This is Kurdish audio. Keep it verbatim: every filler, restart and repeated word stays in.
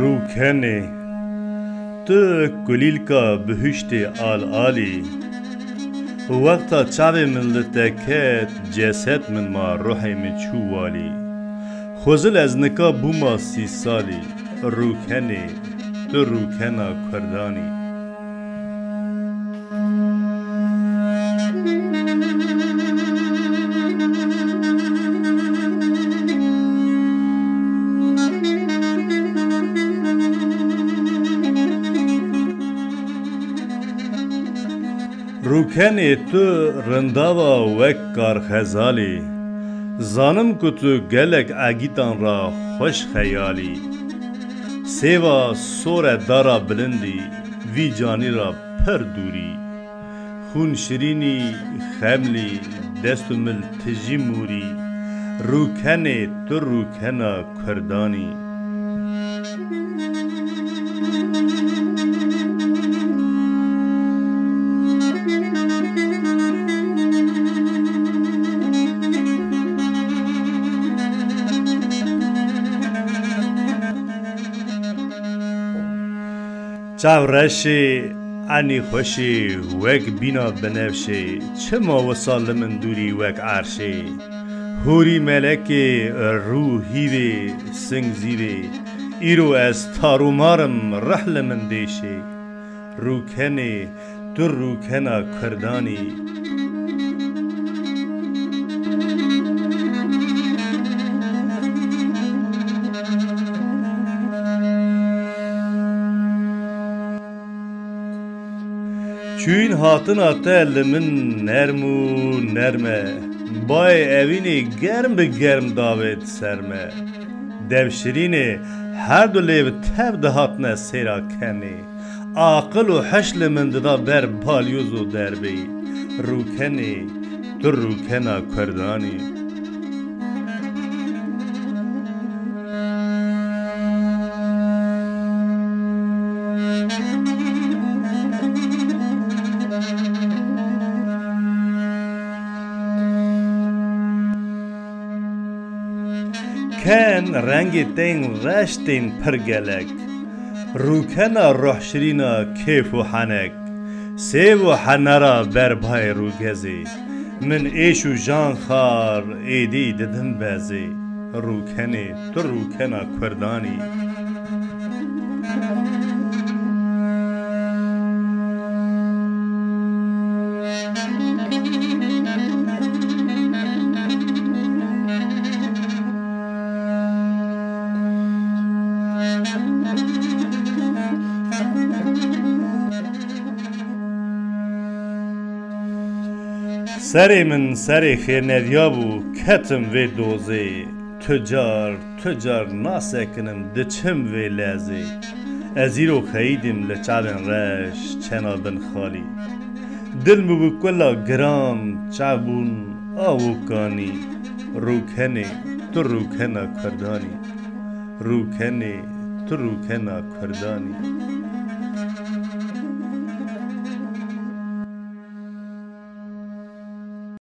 Rûkenê, tu kulîlka bihuştê al alî. Wexta çavê min li te ket, ceset min ma, ruhê min çû walî. Xwezil ez nika bûma sî salî. Rûkenê, tu rûkena Kurdanî. Rûkenê tu rindava wek karxezalî. Zanim ku tu gelek egîtan ra xweş xeyalî. Sêva sore dara bilindî, vî canî ra pir dûrî. Xûn şirînî, xemlî, dest û mil tijî mûrî. Rûkenê tu rûkena Kurdanî. Çav reşê, enî xweşê, wek bîna binevşê, çima wisa li min dûrî wek erşê? Hûrî melekê, rû hîvê, sing zîvê, îro ez tarûmar im, rih li min dêşê. Rûkenê, tu rûkena Kurdanî. Çûyîn hatina te li min nerm û nerm e. Bayê evînê germ bi germ davêt ser me. Dev şirînê, her du lêv tev dihatine sêra kemê. Aqil û heş li min dida ber balyoz û derbê. Rûkenê, tu rûkena Kurdanî. Ken rengê tên reş tên pir gelek. Rûkena ruhşirîna kêf û henek. Sêv û henera berbayê rûgezê. Min êş û jan xar êdî didim bezê. Rûkenê, tu rûkena Kurdanî. Serê min serê xêrnediya bû, ketim vê dozê. Tu car, tu car nasekinim, diçim vê lezê. Ez îro xeyîdîm li çavên reş, çena bin xalî. Dil min bû kula giran, çav bûn aw û kanî. Rûkenê, tu rûkena Kurdanî. Rûkenê, tu rûkena Kurdanî.